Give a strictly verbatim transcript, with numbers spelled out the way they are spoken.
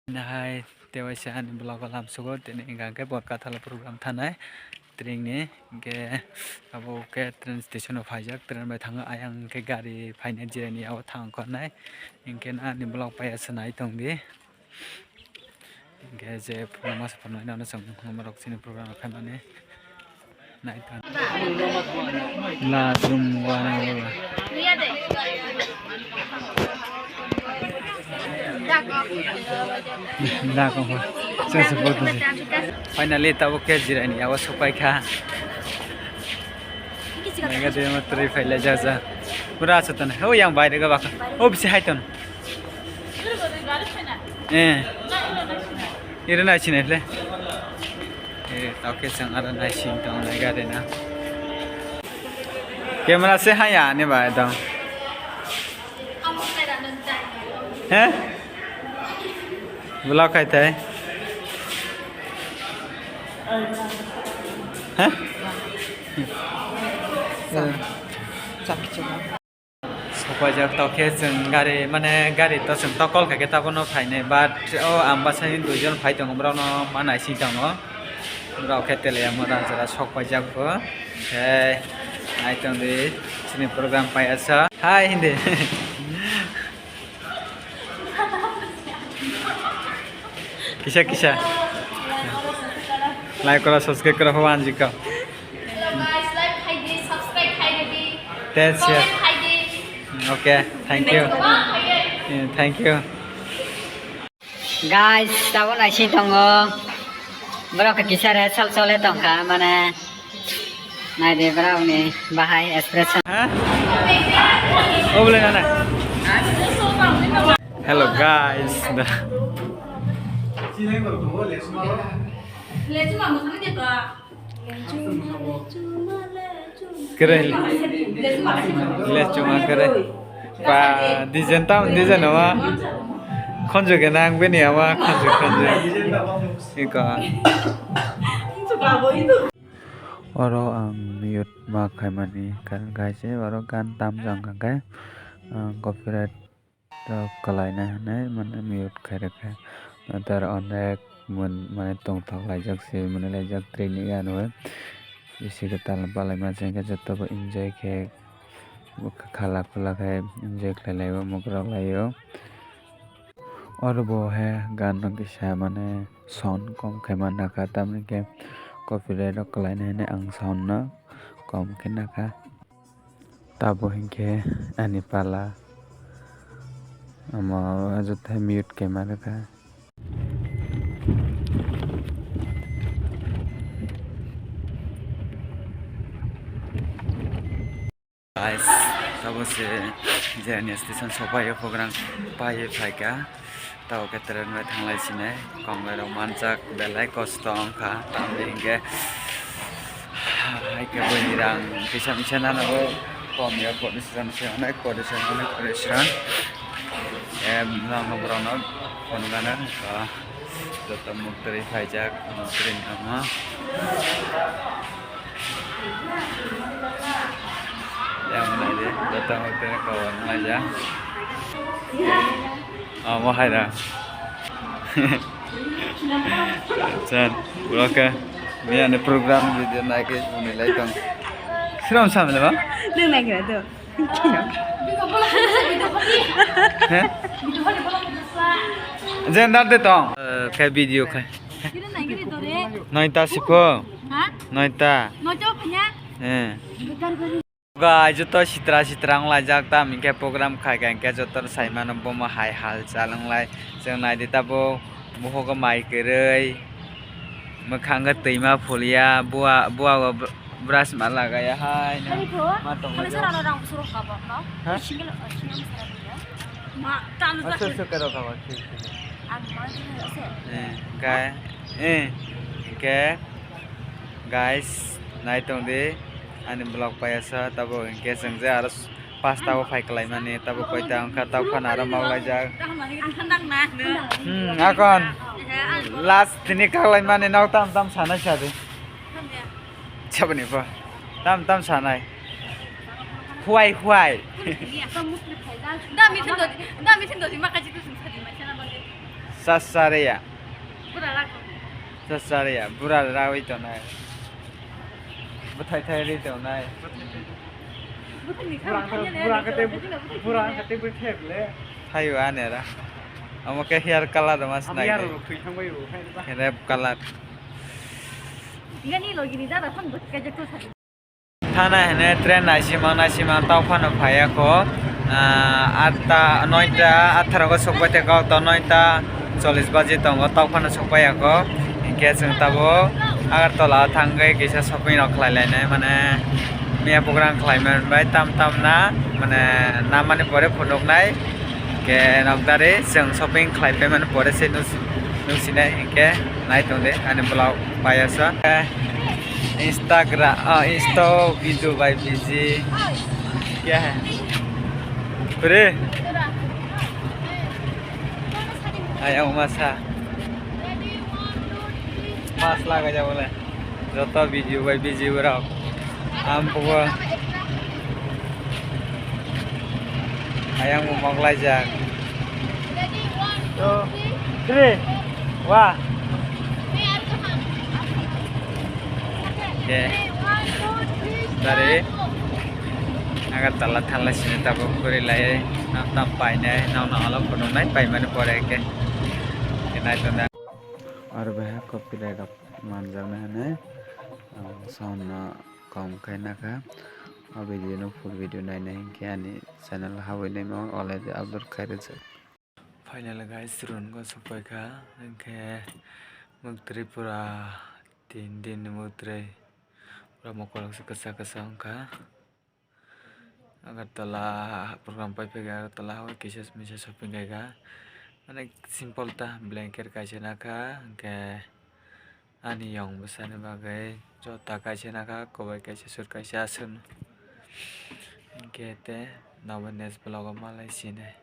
Nahai tewaisa ani vlog o lamsugo, tini hingka hingke Borkathala program thanai train ni, hingke abo ke train station o phaijak, train bai thango, ayang hingke gari phaina jirani yago thang kho nai, hingke ani vlog pai asa nai tongdi, hingke je program masa phano nai nang chwng norok chini program khaimani. Naithok. La room wana wala. Dako. Sese botu. Finally, tabo ke jirani yago sopai kha. Mega de matri phaila jaja. Pura asatan. Ho yang bai de ga baka. O bisi haiton. Eh. Iro nai sinai le. Eh, tao khe chwng aro nai sing tong nai gari na. Camera se haya ani bai dong. He? Vlog khai tai. He? Chak chak. Sopaijak tokhe chwng gari, mane gari to chwng tokol khaikhe tabono phainai, but o ambasani duijon phai tongo, borokno ma naising tongo, borok khe teleya mora jora sokpaijak bo, hwnkhe naitongdi chini program pai asa hai hindi. Kisa kisa. Like kora, subscribe kora, ho anjiko. Hello guys, like khai di, subscribe khai di. That's it. Comment khai di. Okay, thank you. Next vlog khai di. Yeah, thank you. Guys, tabuk naising tongo. Borok kisa re sal sole tongkha, mane. Naidi borokni bahai expression. Ha? Obolai nana. Hello guys. Kere. Lechuma kere. Pa design tam design ama. Khonju ke nang bini ama khonju khonju. Iko. Oro ang mute ma khaimani kaisa oro gan tamjak hwnkhe, ah, copyright rok kwlaina hinwi mane mute khairokha. Oro onek mane tongthok laijak se mwnwi laijak train ni ganwi. Bisi kwtal palaima se hwnkhe jotobo enjoy khe khala khula khe enjoy khlai laio mugrok laio. Oro bo he gan no kisa mane sound kom khe manna kha, tamni khe copyright rok kwlaina hinwi ang sound no kom khe nakha. Tabo hinkhe ani pala omo joto mute khe manwi kha. Guys, tabo se J N S station sopai o program pai phaikha. Tabo khe train bai thanglai sinai, kongnai rok manjak belai kosto wngkha, tamni hinkhe hai khe buini rang kisa misa nana bo kom ya, condition se onek condition, onek condition. Em, nang borok no phone gana, ah, joto muktwi phaijak, muktwi nama. Yang mana dia? Datang hotel kawan aja. Ah, mau hai dah. Chan, oke. Ini ada program video naik ke, mau nilai tong. Siram sam le ba? Nang naik ke tu. He? Jen dar de tong. Eh, khe video khe. Noita siko. Ha? Noita. Noita phanya? Eh. Begar gari. Ga joto sitra sitra wng laijak, tam hinkhe program khai kha hinkhe joto sai mano bomo hai hal chal wng lai. Chwng nai di tabuk. Buhugo mai kwrwi, mwkhango twima phulia, bua, buago br-, brush ma lagaya hai, no. Ani pho, ma tongla ani jo. Sarano rang busuro kha bokno. Ha? Single, uh, single sara bwlya. Ma, tano acha, jak. Acha, kero kha ba, thik, thik. Ang ma jini ase. Eh, kai, eh, ke, guys, nai tong di, ani vlog payasa, tabo hinkhe chwng je aro. Pasta o phai kwlaimani, tabuk koita wngkha, tawkhano aro mau laijak. Hmm, akon. Last tini kaklaimani, nok tam tam sanai sadi. Saboni pho. Tam tam sanai. Huai, huai. Da meeting do, da meeting do, di makaji tu sung sadi, mai sana bade. Chasariya. Chasariya. Bura rawi tonai. Bwthai thai ri tonai. Thaio anera. Omo khe hair color rwma sinai de. Red color. Thana hene train naisimang naisimang tau phano phaiya kho. Ah, atta noita atharo go sokbai tei kok to noita chollish baji tongo tau phano sokbai ya kho. Hinkhe chwng tabuk Agartala o thangwi kisa shopping rok khlai lainai mane miya program khlai man bai tam tam na mane namani pore phunuknai. Hinkhe nokdari chwng shopping khlai paimani pore se nus-, nusinai hinkhe nai tongdi ani vlog paiyasa. Instagram, ah, Insta video bai busy. Kya hai? Kure? Ayang masa. Mas laga ja bole. Joto video bai busy borok. Ampugo. Ayang bo moklai jak. Two, three. Wah. Oke. Dari Agartala thanglai sini tabuk kuri lai. Nam tam painai. Nam nam alo phunuknai paimani pore ke. Kenai tuna. Aro beha copyright rok manjaknai hwnwi, ah, sound no kom khai nakha. O video no full video naina hinkhe ani channel habwi naima already upload khai rijak. Finally guys, run go sokpai kha, hinkhe mwktwi pura tin din ni mwktwi pura mokolok se kwchak kwchak wngkha. Agartala program pai phai kha, Agartala o kisa misa shopping khai kha. Mane simple ta blanket kaisa nakha, hinkhe ani yong bwsani bagwi jota kaisa nakha, kwbai kaisa, sut kaisa aswk. Hinkhe te nabo next vlog o malai sinai.